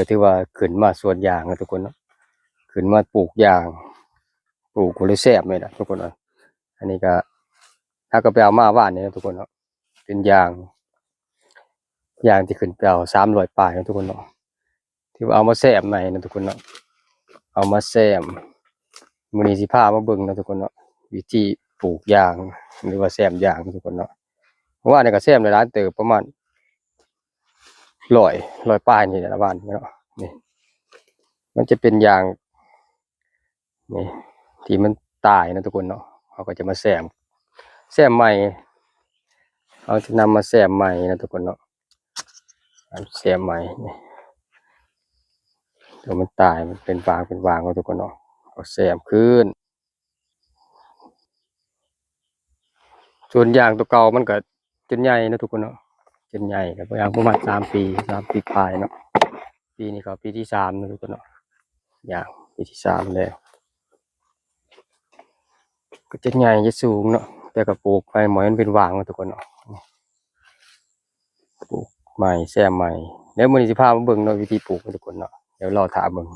ຖືວ່າຂຶ້ນມາສວນຢາງເນາະທຸກຄົນເນາະ ຂຶ້ນມາປູກຢາງ ປູກກໍເລີຍແຊມນີ້ລະທຸກຄົນເນາະ. ອັນນີ້ກໍ ເຮົາກໍໄປເອົາມາວານນີ້ເນາະທຸກຄົນເນາະ ເປັນຢາງ ຢາງທີ່ຂຶ້ນໄປເອົາ ສາມຮ້ອຍປາຍເນາະທຸກຄົນເນາະ ທີ່ວ່າເອົາມາແຊມໃໝ່ເນາະທຸກຄົນເນາະ ເອົາມາແຊມ. ມື້ນີ້ຊິພາມາເບິ່ງເນາະທຸກຄົນເນາະ ວິທີປູກຢາງ ຫຼືວ່າແຊມຢາງເນາະທຸກຄົນເນາະ. ເມື່ອວານນີ້ກໍແຊມໄດ້ຫຼາຍເຕີບ ປະມານຮ້ອຍ ຮ້ອຍປາຍນີ້ແຫຼະ ວານນີ້ເນາະ. ນີ້ ມັນຈະເປັນຢາງ ນີ້ ທີ່ມັນຕາຍເນາະທຸກຄົນເນາະ ເຮົາກໍຈະມາແຊມ ແຊມໃໝ່ ເຮົາຈະນຳມາແຊມໃໝ່ເນາະທຸກຄົນເນາະ ແຊມໃໝ່ນີ້ ຕົວມັນຕາຍ ມັນເປັນຫວ່າງເປັນຫວ່າງເນາະທຸກຄົນເນາະ ກໍແຊມຄືນ. ສວນຢາງຕົວເກົ່າມັນກໍຈົນໃຫຍ່ເນາະທຸກຄົນເນາະ ຈົນໃຫຍ່ກໍຢາງປະມານສາມປີ ສາມປີປາຍເນາະ. ປີນີ້ເຂົ້າປີທີສາມເນາະທຸກຄົນເນາະ ຢາງປີທີສາມແລ້ວ ກໍຈະໃຫຍ່ຈະສູງເນາະ ແຕ່ກໍປູກໄປໝ້ອຍມັນເປັນຫວ່າງເນາະທຸກຄົນເນາະ ປູກໃໝ່ ແຊມໃໝ່. ແລ້ວມື້ນີ້ຊິພາມາເບິ່ງເນາະ ວິທີປູກເນາະທຸກຄົນເນາະ ດຽວລໍຖ້າເບິ່ງ.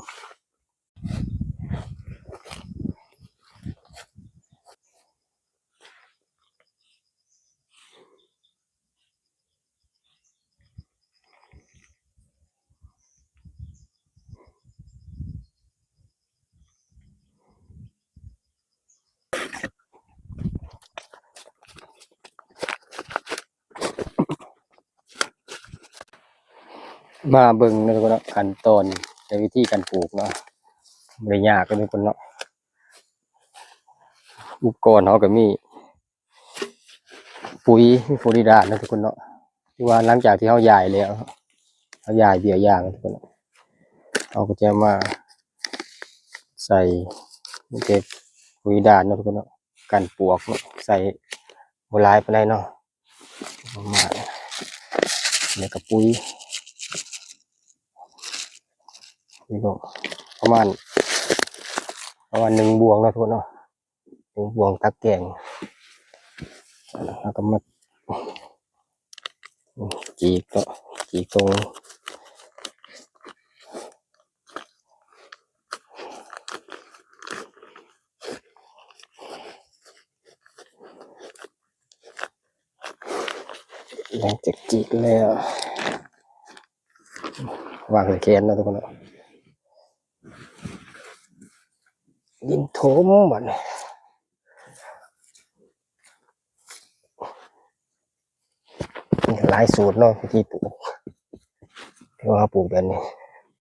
ມາເບິ່ງເນາະທຸກຄົນເນາະ ຂັ້ນຕອນ ແລະ ວິທີການປູກເນາະ ບໍ່ໄດ້ຍາກເນາະທຸກຄົນເນາະ. ອຸປະກອນເຮົາກໍມີ ປຸ໋ຍ ມີຝຸ່ນດີດານເນາະທຸກຄົນເນາະ ຄືວ່າຫຼັງຈາກທີ່ເຮົາຢາຍແລ້ວ ເຮົາຢາຍເບ້ຍຢາງທຸກຄົນເນາະ ເຮົາກໍຈະມາໃສ່ ມີແຕ່ປຸ໋ຍດີດານເນາະທຸກຄົນເນາະ ກັນປວກເນາະ ໃສ່ບໍ່ຫຼາຍປານໃດເນາະ ປະມານ ແລ້ວກໍປຸ໋ຍ ນີ້ເນາະ ປະມານ ປະມານໜຶ່ງບ່ວງເນາະທຸກຄົນເນາະ ບ່ວງຕັກແກງ ແລ້ວກໍມາຈີກເນາະ ຈີກຕົງ ຫຼັງຈາກຈີກແລ້ວ ວາງໃສ່ແຂນເນາະທຸກຄົນເນາະ ດິນຖົມບາດນີ້. ມີຫຼາຍສູດເນາະ ວິທີປູກ ແຕ່ວ່າເຮົາປູກແບບນີ້